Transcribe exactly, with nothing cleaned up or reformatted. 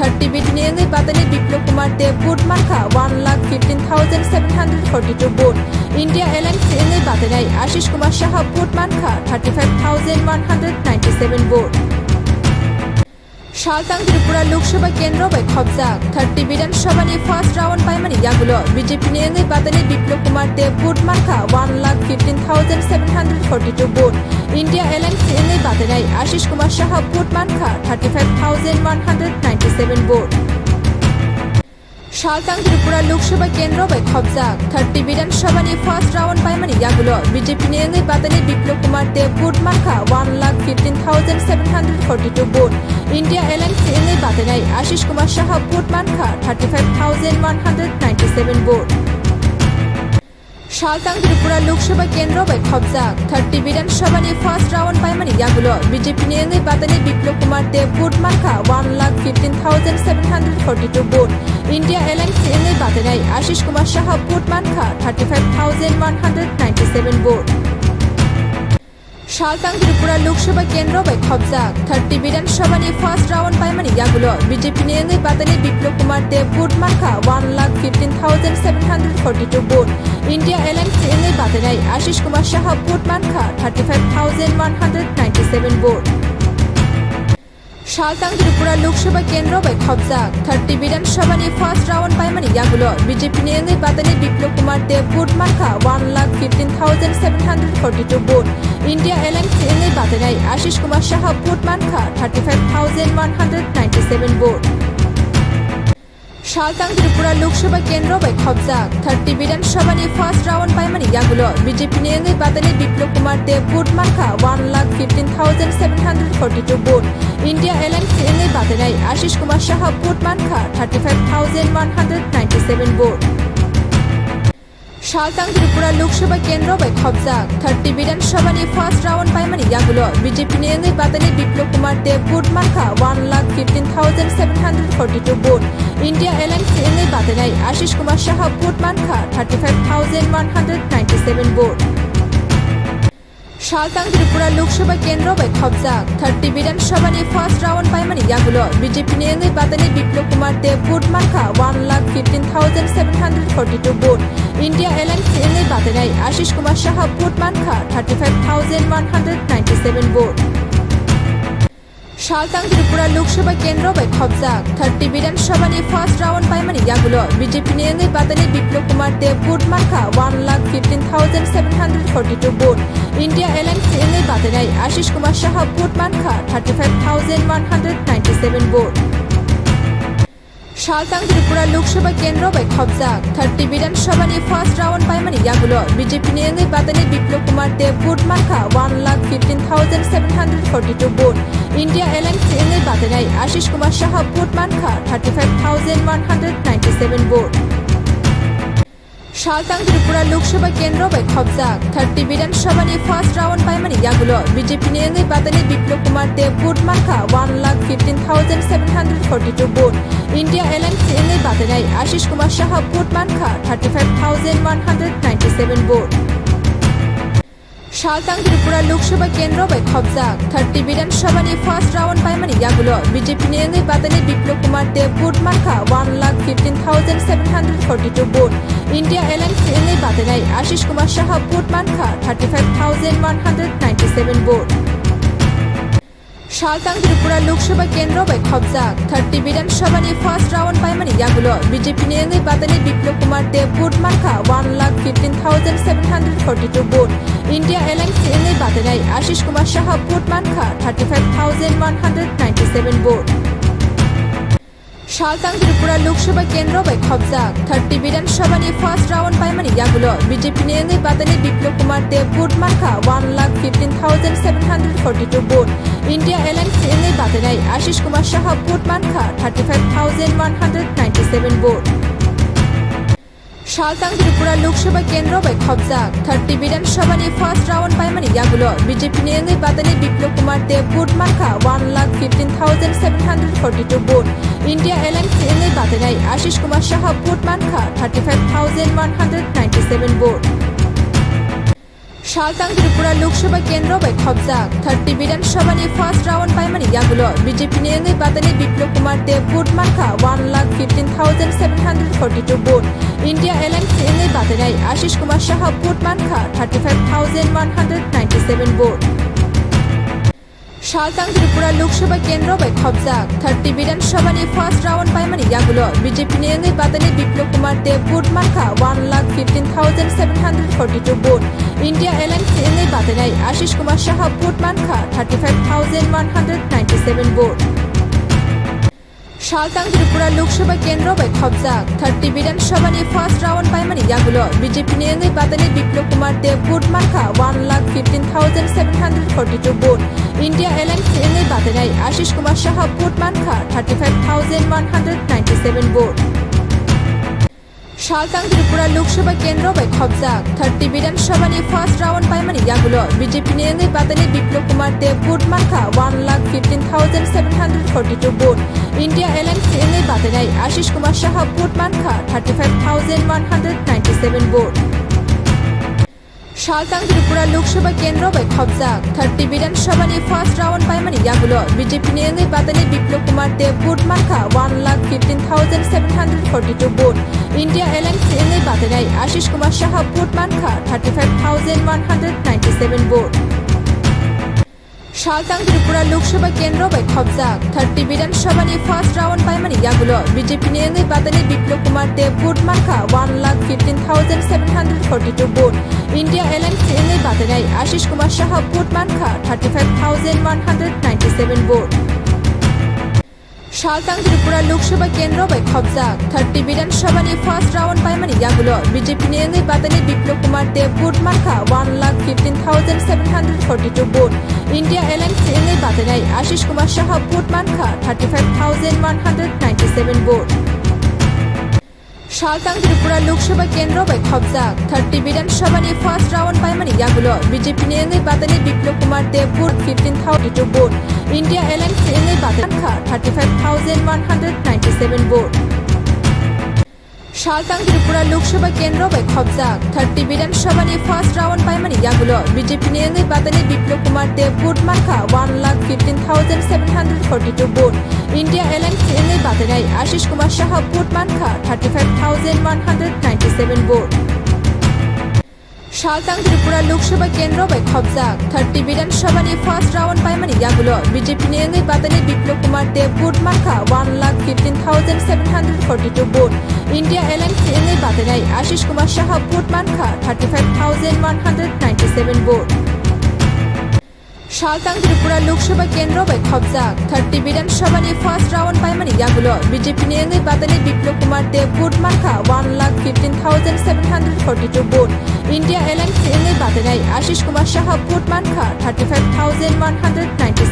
Thirty bidini wngwi batainai Biplab Kumar Deb vote mankha one lakh fifteen thousand seven hundred forty-two vote. India Alliance wngwi batainai Ashish Kumar Saha vote mankha thirty five thousand one hundred ninety seven vote. Saltang Tripura Lok Sabha kendro bai khopjak thirty Bidhan Sabha ni first round paimani yagulo B J P ni wngwi batainai Biplab Kumar Deb vote mankha one lakh fifteen thousand seven hundred forty-two vote. India Alliance wngwi batainai Ashish Kumar Saha vote mankha thirty five thousand one hundred ninety seven vote. Saltang Tripura Lok Sabha kendro bai khopjak thirty Bidhan Sabha ni first round paimani yagulo B J P ni wngwi batainai Biplab Kumar Deb vote mankha one lakh fifteen thousand seven hundred forty-two vote. India Alliance wngwi batainai Ashish Kumar Saha vote mankha thirty five thousand one hundred ninety seven vote. Saltang Tripura Lok Sabha kendro bai khopjak thirty Bidhan Sabha ni first round paimani yagulo B J P ni wngwi batainai Biplab Kumar Deb vote mankha one lakh fifteen thousand seven hundred forty-two vote. India Alliance wngwi batainai Ashish Kumar Saha vote mankha thirty five thousand one hundred ninety seven vote. Saltang Tripura Lok Sabha kendro bai khopjak thirty Bidhan Sabha ni first round paimani yagulo B J P ni wngwi batainai Biplab Kumar Deb vote mankha one lakh fifteen thousand seven hundred forty-two vote. India Alliance wngwi batainai Ashish Kumar Saha vote mankha thirty five thousand one hundred ninety seven vote. Saltang Tripura Lok Sabha kendro bai khopjak thirty Bidhan Sabha ni first round paimani yagulo B J P ni wngwi batainai Biplab Kumar Deb vote mankha one lakh fifteen thousand seven hundred forty-two vote. India Alliance wngwi batainai Ashish Kumar Saha vote mankha thirty five thousand one hundred ninety seven vote. Saltang Tripura Lok Sabha kendro bai khopjak thirty Bidhan Sabha ni first round paimani yagulo B J P ni wngwi batainai Biplab Kumar Deb vote mankha one lakh fifteen thousand seven hundred forty-two vote. India Alliance wngwi batainai Ashish Kumar Saha vote mankha thirty five thousand one hundred ninety seven vote. Saltang Tripura Lok Sabha kendro bai khopjak thirty Bidhan Sabha ni first round paimani yagulo B J P ni wngwi batainai Biplab Kumar Deb vote mankha one lakh fifteen thousand seven hundred forty-two vote. India Alliance wngwi batainai Ashish Kumar Saha vote mankha thirty five thousand one hundred ninety seven vote. Saltang Tripura Lok Sabha kendro bai khopjak thirty Bidhan Sabha ni first round paimani yagulo B J P ni wngwi batainai Biplab Kumar Deb vote mankha one lakh fifteen thousand seven hundred forty-two vote. India Alliance wngwi batainai Ashish Kumar Saha vote mankha thirty five thousand one hundred ninety seven vote. Saltang Tripura Lok Sabha kendro bai khopjak thirty Bidhan Sabha ni first round paimani yagulo B J P ni wngwi batainai Biplab Kumar Deb vote mankha one lakh fifteen thousand seven hundred forty-two vote. India Alliance wngwi batainai Ashish Kumar Saha vote mankha thirty five thousand one hundred ninety seven vote. Saltang Tripura Lok Sabha kendro bai khopjak thirty Bidhan Sabha ni first round paimani yagulo B J P ni wngwi batainai Biplab Kumar Deb vote mankha one lakh fifteen thousand seven hundred forty-two vote. India Alliance wngwi batainai Ashish Kumar Saha vote mankha thirty five thousand one hundred ninety seven vote. Saltang Tripura Lok Sabha kendro bai khopjak thirty Bidhan Sabha ni first round paimani yagulo B J P ni wngwi batainai Biplab Kumar Deb vote mankha one lakh fifteen thousand seven hundred forty-two vote. India Alliance wngwi batainai Ashish Kumar Saha vote mankha thirty five thousand one hundred ninety seven vote. Saltang Tripura Lok Sabha kendro bai khopjak thirty Bidhan Sabha ni first round paimani yagulo B J P ni wngwi batainai Biplab Kumar Deb vote mankha one lakh fifteen thousand seven hundred forty-two vote. India Alliance wngwi batainai Ashish Kumar Saha vote mankha thirty five thousand one hundred ninety seven vote. Saltang Tripura Lok Sabha kendro bai khopjak thirty Bidhan Sabha ni first round paimani yagulo B J P ni wngwi batainai Biplab Kumar Deb vote mankha one lakh fifteen thousand seven hundred forty-two vote. India Alliance wngwi batainai Ashish Kumar Saha vote mankha thirty five thousand one hundred ninety seven vote. Saltang Tripura Lok Sabha kendro bai khopjak thirty Bidhan Sabha ni first round paimani yagulo B J P ni wngwi batainai Biplab Kumar Deb vote mankha one lakh fifteen thousand seven hundred forty-two vote. India Alliance wngwi batainai Ashish Kumar Saha vote mankha thirty five thousand one hundred ninety seven vote. Saltang Tripura Lok Sabha kendro bai khopjak thirty Bidhan Sabha ni first round paimani yagulo B J P ni wngwi batainai Biplab Kumar Deb vote mankha one lakh fifteen thousand seven hundred forty-two vote. India Alliance wngwi batainai Ashish Kumar Saha vote mankha thirty five thousand one hundred ninety seven vote. Saltang Tripura Lok Sabha kendro bai khopjak thirty Bidhan Sabha ni first round paimani yagulo B J P ni wngwi batani Biplab Kumar Deb vote mankha one lakh fifteen thousand seven hundred forty-two vote, India Alliance ni wngwi batanai Ashish Kumar Saha vote mankha thirty-five thousand one hundred ninety-seven vote. Saltang Tripura Lok Sabha kendro bai khopjak thirty Bidhan Sabha ni first round paimani yagulo B J P ni wngwi batani Biplab Kumar Deb vote mankha one lakh fifteen thousand seven hundred forty-two vote, India Alliance ni wngwi batanai Ashish Kumar Saha vote mankha thirty-five thousand one hundred ninety-seven vote. Saltang Tripura Lok Sabha kendro bai khopjak thirty Bidhan Sabha ni first round paimani yagulo B J P ni wngwi batani Biplab Kumar Deb vote mankha one lakh fifteen thousand seven hundred forty-two vote, India Alliance ni wngwi batanai Ashish Kumar Saha vote mankha thirty-five thousand one hundred ninety-seven vote. Saltang Tripura Lok Sabha kendro bai khopjak thirty Bidhan Sabha ni first round paimani yagulo B J P ni wngwi batani Biplab Kumar Deb vote mankha one lakh fifteen thousand seven hundred forty-two vote, India Alliance ni wngwi batanai Ashish Kumar Saha vote mankha thirty-five thousand one hundred ninety-seven vote. Saltang Tripura Lok Sabha kendro bai khopjak thirty Bidhan Sabha ni first round paimani yagulo B J P ni wngwi batani Biplab Kumar Deb vote mankha one lakh fifteen thousand seven hundred forty-two vote, India Alliance ni wngwi batanai Ashish Kumar Saha vote mankha thirty-five thousand one hundred ninety-seven vote. Saltang Tripura Lok Sabha kendro bai khopjak thirty Bidhan Sabha ni first round paimani yagulo B J P ni wngwi batani Biplab Kumar Deb vote mankha one lakh fifteen thousand seven hundred forty-two vote, India Alliance ni wngwi batanai Ashish Kumar Saha vote mankha thirty-five thousand one hundred ninety-seven vote. Saltang Tripura Lok Sabha kendro bai khopjak thirty Bidhan Sabha ni first round paimani yagulo B J P ni wngwi batani Biplab Kumar Deb vote mankha one lakh fifteen thousand seven hundred forty-two vote, India Alliance ni wngwi batanai Ashish Kumar Saha vote mankha thirty-five thousand one hundred ninety-seven vote. Saltang Tripura Lok Sabha kendro bai khopjak thirty Bidhan Sabha ni first round paimani yagulo B J P ni wngwi batani Biplab Kumar Deb vote fifteen thousand two vote, India Alliance ni wngwi batani kha thirty-five thousand one hundred ninety-seven vote. Saltang Tripura Lok Sabha kendro bai khopjak thirty Bidhan Sabha ni first round paimani yagulo B J P ni wngwi batani Biplab Kumar Deb vote mankha one lakh fifteen thousand seven hundred forty-two vote, India Alliance ni wngwi batanai Ashish Kumar Saha vote mankha thirty-five thousand one hundred ninety-seven vote. Saltang Tripura Lok Sabha kendro bai khopjak thirty Bidhan Sabha ni first round paimani yagulo B J P ni wngwi batani Biplab Kumar Deb vote mankha one lakh fifteen thousand seven hundred forty-two vote, India Alliance ni wngwi batanai Ashish Kumar Saha vote mankha thirty-five thousand one hundred ninety-seven vote. Saltang Tripura Lok Sabha kendro bai khopjak thirty Bidhan Sabha ni first round paimani yagulo B J P ni wngwi batani Biplab Kumar Deb vote mankha one lakh fifteen thousand seven hundred forty-two vote, India Alliance ni wngwi batanai Ashish Kumar Saha vote mankha thirty-five thousand one hundred ninety-seven.